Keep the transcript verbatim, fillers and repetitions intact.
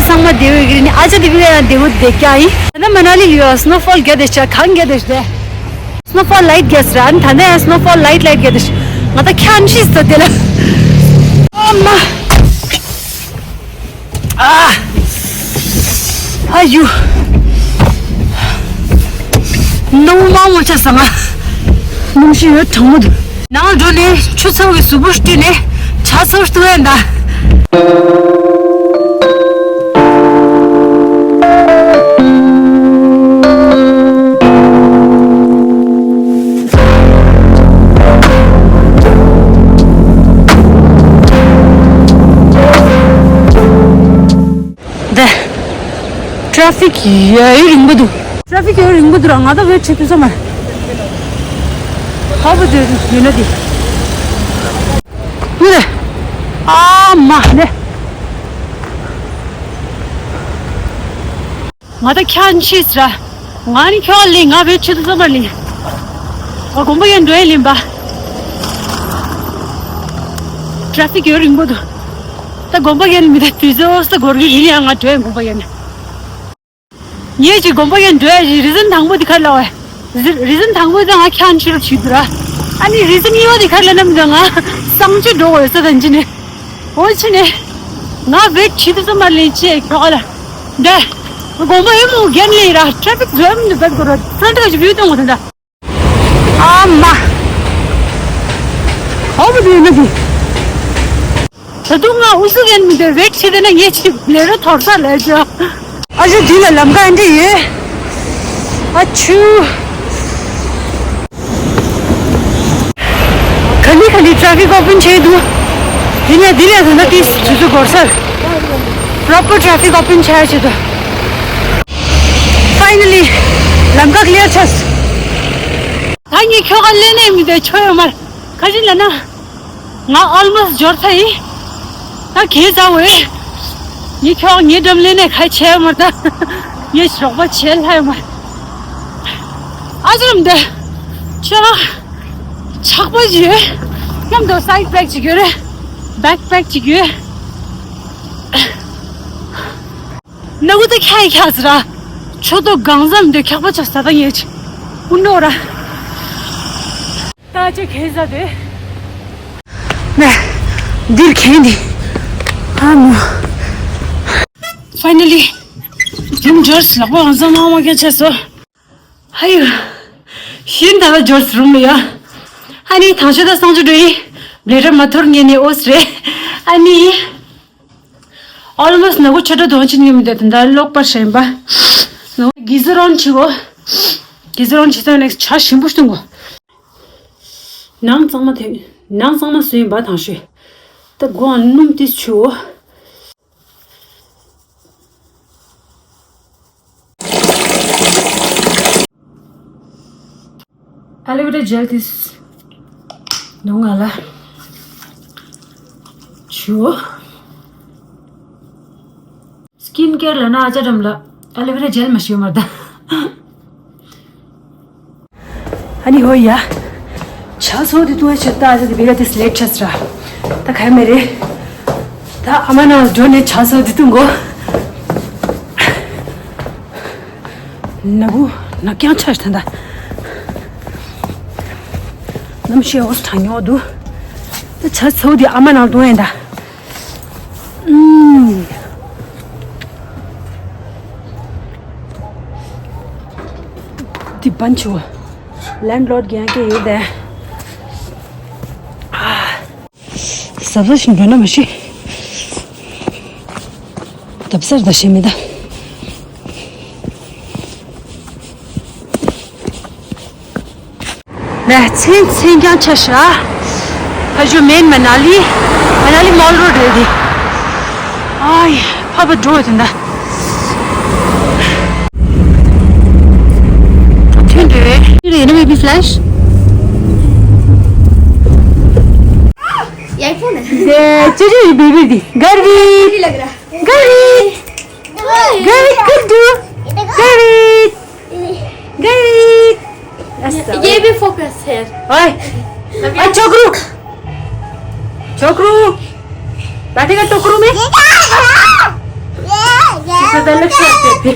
ཚང་མ་བདེ་བོ་ཡོད་ཀྱི་རེད། ཨ་ཅག་དེ་བི་ཡང་བདེ་བོ་བསྡད་ཀྱི་ཡིན། ད་ནི་མ་ན་ལི་ཡོད་སནོ་ཕོལ་རྒྱག་བསྡད་ཤག་གངས་རྒྱག་བསྡད་ཤག་སནོ་ཕོལ་ལའིཊ་རྒྱག་ཟེར། ཨ་ནི་ད་ནི་ཡང་སནོ་ཕོལ་ལའིཊ་ལའིཊ་རྒྱག་བསྡད་ཤག་ང་ད་ཁྱང་ཤི་ཟ་དེ་ལ། ཨ་མ། ཨ། ཨ་ཡུ། སྣུམ་མང་མོ་ཆ་ས་ང་། སྣུམ་ཤི་ཡོད་གྲང་མོ་འདུག་ནང་འགྲོ་ནས་ཆུ་ཚ་བའི་གཟུགས་པོ་བཀྲུས་ནས་ཇ་ཚོར་ཏུ་ཡན་ད། འདི། ཊ་ཧྥིག་ཡོད་རིང་པོ་འདུག་ཊ་ཧྥིག་ཡོད་རིང་པོ་འདུག་ར། ང་ད་ཝེཊ་བྱེད་ཐུབ་ས་མ་རེད། ཧ་བུ་དེ་ཡོད་ན་དེ། ཨ་མ་ནེ། ང་ད་ཁྱང་ཤི་ཟ། ང་ནི་ཁྱོད་ལ་ང་བེད་ཆུ་དུ་ཙམ་པ་ལི། ང་དགོན་པ་ཡན་འགྲོ་ཡི་ལིན་པ། ཊ་ཧྥིག་ཡོད་རིང་པོ་འདུག་ད་དགོན་པ་ཡན་མི་ད་དུས་ཚོད་ས་འགོར་གི་ཡིན་ཡང་ང་འགྲོ་ཡི་དགོན་པ་ཡན། ངས་ཅིག་དགོན་པ་ཡན་འགྲོ་ཡ་ཅིག་རི་ཛན་དང་པོ་དེ་ཁར་ལ་བས། རི་ཛན་དང་པོ་དེ་ང་ཁྱང་ཤི་རུ་ཆུ་དུ་ར། ཨ་ནི་རི་ཛན་གཉིས་པ་དེ་ཁར་ལ་ནམ་ད་ང་གསང་སྤྱོད་འགྲོ་དགོས་ས་དང་ཅི་ནི། འོ་ཆི་ནས། ང་བེད་བྱེད་དུ་ཙམ་པ་ལས་ཆེ་ཁྱོ་ག་ལ། འདྲ། དགོན་པ་ཡིན་མོ་རྒན་ལས་ར་ཊ་ཧྥིག་འཛོམས་འདུག་བེད་གོ་ར་ཚང་ཏག་ཅིག་བིའུ་གཏོང་གོ་དོན་འདྲ། ཨ་མ། ཨོ་བུ་དུ་ཡིན་ན་དེ། ད་དུང་ང་ཨུ་ཚུགས་རྒན་མི་འདུག་བེད་བྱེད་དེ་ན་ངས་ཅིག་ལས་རོ་ཐོར་ས་ལས་ཅོ། ཨ་ཅོ་དུས་ལ་ལམ་ཀ་འདྲ་ཡོད། ཨ་ཆུ། ག་ནི་ག་ནི་ཊ་ཧྥིག་ཨོ་པན་བྱས་འདུག་དེ་ནས་དེ་ལས་ད་ལྟ་དེ་དུས་ཚོད་འགོར་ས། པྲོ་པར་ཊ་ཧྥིག་ཨོ་པན་བྱས་བྱེད་དུ། ཕའི་ནལ་ལི། ལམ་ཀ་ཀི་ལི་ཡར་ཆགས། ད་ངས་ཁྱོ་ག་ལེན་ནས་མི་དེ་ཆོ་ཡོད་མར། ག་ཅི་ལ་ན། ང་ཨོལ་མོ་སི་འབྱོར་ཚར་ཡིན། ད་གས་ཚ་བོས། ངས་ཁྱོ་ག་ངའི་འགྲམ་ལེན་ནས་ཁ་ཆེ་ཡོད་མར་ད། ངས་རོགས་པ་བྱེད་ལྷ་ཡོད་མར། ཨ་ཅོ་རམ་དེ། ཆོ། ཆག་པ་ཅིག་ཡོད། མཉམ་དུ་སའིད་བེག་ཅིག་ཡོད་རེད། བེག་པེག་ཅིག་ཡོད། ནག་པོ་ད་ཁྱག་ཡི་ཁྱག་ཟེར་ར། ཆུ་ཏོ་གང་ཟམ་དེ་ཁྱག་པ་ཆགས་ས་ད་ངས་ཅི། ཨུ་ནོ་ར། ད་ཅི་གས་ཟ་དེ། ནས། འདིར་གས་འདི། ཨ་མོ། ཕའི་ནལ་ལི། དེ་མོ་འབྱོར་སི་ལག་པ་གང་ཟམ་མང་མང་ཁྱག་ཆགས་སོ། ཧ་ཡུ། ཤིན་ད་ལ་འབྱོར་སི་རུམ་ལ་ཡ། ཨ་ནི་ཐང་ཤོ་ད་སང་ཆུ་འགྲོ་ཡི། བླེ་ར་མ་ཐོར་ངེ་ནི་ཨོ་སི་རེད། ཨ་ནི། ཨོལ་མོ་སི་ནག་པོ་ཆ་འདྲ་གདོང་ཕྱིན་ཡོད་མི་འདུག་དེ་འདྲ་ལོག་པར་ཞེན་པ། ནག་པོ་གི་ཟི་རོན་ཆི་གོ་གི་ཟི་རོན་ཆི་ཚོད་ནེག་ཆ་ཞིམ་པོ་སྟོན་གོ་ནང་གཙང་མ་དེ། ནང་གཙང་མ་བཟོས་ཡིན་པ་དང་ཤོས། ད་སྒོའང་སྣུམ་ཏིས་ཆུ་བོ། ཨ་ལོ་ཝེ་ར་ཇེལ་དེ་ནང་ང་ལ་ཆུ། སི་ཀིན་ཀེར་ལ་ན་ཨ་ཅག་འགྲམ་ལ་ཨ་ལོ་ཝེ་ར་ཇེལ་མ་ཞུ་མར་ད། ཨ་ནི་ཧོ་ཡ། ཆ་ཚོ་དེ་ཏུ་ཆ་ད་ཨ་ཅག་དེ་བེ་ག་དེ་སླེབས་ཆ་སི་ར། ད་ག་མེ་རེད། ད་ཨ་མ་ན་འགྲོ་ནས་ཆ་ཚོ་དེ་ཏུ་གོ་ནག་པོ་ནག་རྐྱང་ཆགས་ཐན་ད། གནམ་གཤིས་འོ་ས་གྲང་ཉོག་འདུག་ད་ཆ་ཚོ་དེ་ཨ་མ་ནང་གཏོང་ཡིན་ད། ཨུམ། འདི་བན་ཆུ། ལེན་ཌི་ལོཌ་རྒན་སྐད་ཡོད་དེ། ཟབ་ཟབ་ཞིག་འགྲོ་ན་མ་ཤེས། དབ་སར་ད་ཤེས་མི་ད། ལ་མཚན་མཚན་རྐྱང་ཆ་ཤ། ཕ་ཇོ་མེན་མ་ན་ལི། མ་ན་ལི་མོལ་རོ་རེད་དེ། ཨའི་ཕ་པ་འགྲོ་དེ་འདྲ། ཐུན་རེད། ཡིན་ན་མེ་བི་ཕ་ལེ་ཤི། ये कौन है? ये चुचू बेबी दी। गर्वी। गर्वी। गर्वी, good do। गर्वी। गर्वी। ये भी फोकस है। ओए। ओए, छोकरू। छोकरू। बैठेगा टोकरू में? ད་ལེགས་སོ་ཟེར་ཏེ།